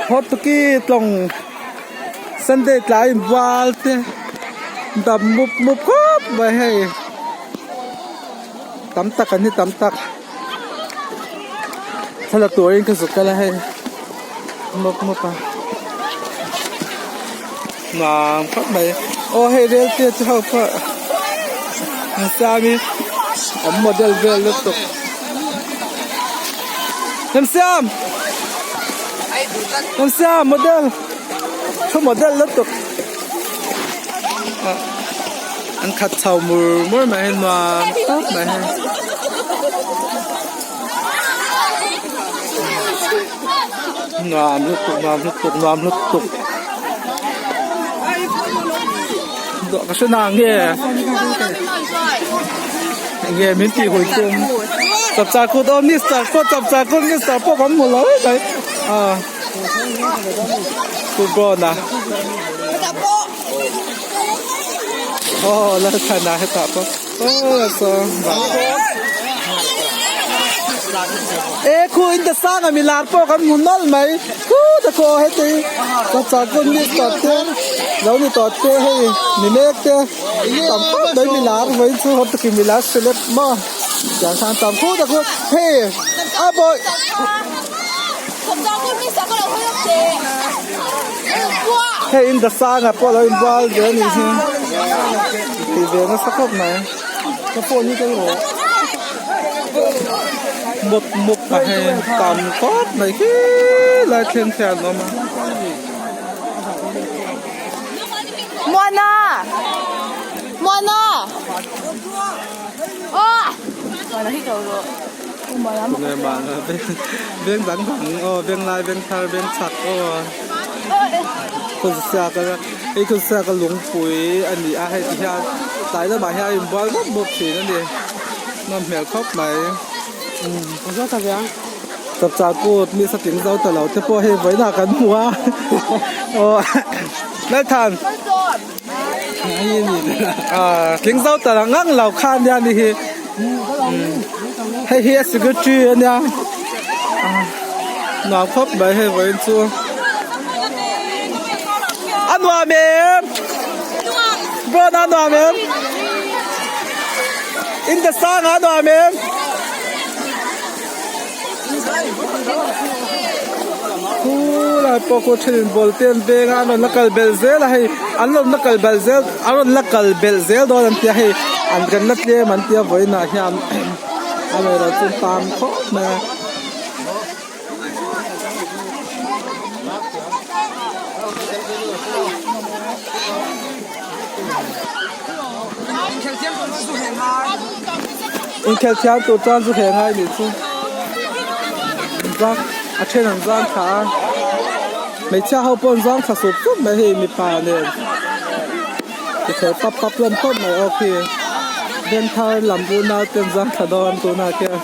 Hawtuki tlawng Sunday tlai inbual te dam mup mup khawp mai hei tam tak an ni tam tak thla turin ka zuk kal a hei mup mup a nuam khawp mai aw hei rel te chu ho pawh an siam in an model vel lutuk Remsiam Remsiam model thu model lutuk an khat chho mur mur mai hei nuam khawp mai hei. Nuam lutuk nuam lutuk nuam lutuk dawh ka hre na nge nge min tih hui tum chapchar kut aw mister pawh chapchar kut mister pawh kan hmu lo mai a football a aw lalthana hetah pawh aw saw. E khu in ta sang a milar pawh kan hmu nawlh mai khu ta khaw heti ka chak pawn mi tawp te lo ni tawp te hei mi mek te tam khawp mai milar vawiin chu hawt takin milar celeb maw tiang khan tam khu ta khu hei a bawih. Hei in ta sang ah pawh lo inbual ve a nih hi tih ve nasa khawp mai. Ka phone hi ka rawh mup mup a hei tam khawp mai khi lai thleng hian an awm a. Muana! Muana! Aw! Muana hi ka rawh. Tunge mahna veng dang dang aw veng lai veng thar veng chhak aw khawsiak a hei khawsiak a lungpui a ni a hei ti hian tlai lamah hian a inbual mup mup thin a ni nawm hmel khawp mai chapchar kut mi satin zo ta lo te pawh hei vawiinah kan hmu a aw Lalthan tling zo ta ngang lo kha ania ni hi hei hi a secretary ania nuam khawp mai hei vawiin chu a nuam em bawna a nuam em in the sang a nuam em. Khulai pawh khu thenin ball te an veng a an rawn la kal belh zel a hei an rawn la kal belh zel an rawn la kal belh zel dawn an tia hei an kan la tlem an tia vawiinah hian a nei lo chu tam khawp mai a. Inkhelh thiam tur chuan zu hle ngai nih chu zang a then an zang thla a hmeichhia ho pawh an zang thla sup sup mai hei mipa nen ti thei pap pap hlawm khawp mai aw khi Venthar lam unau te an zang thla dawn tunah khian.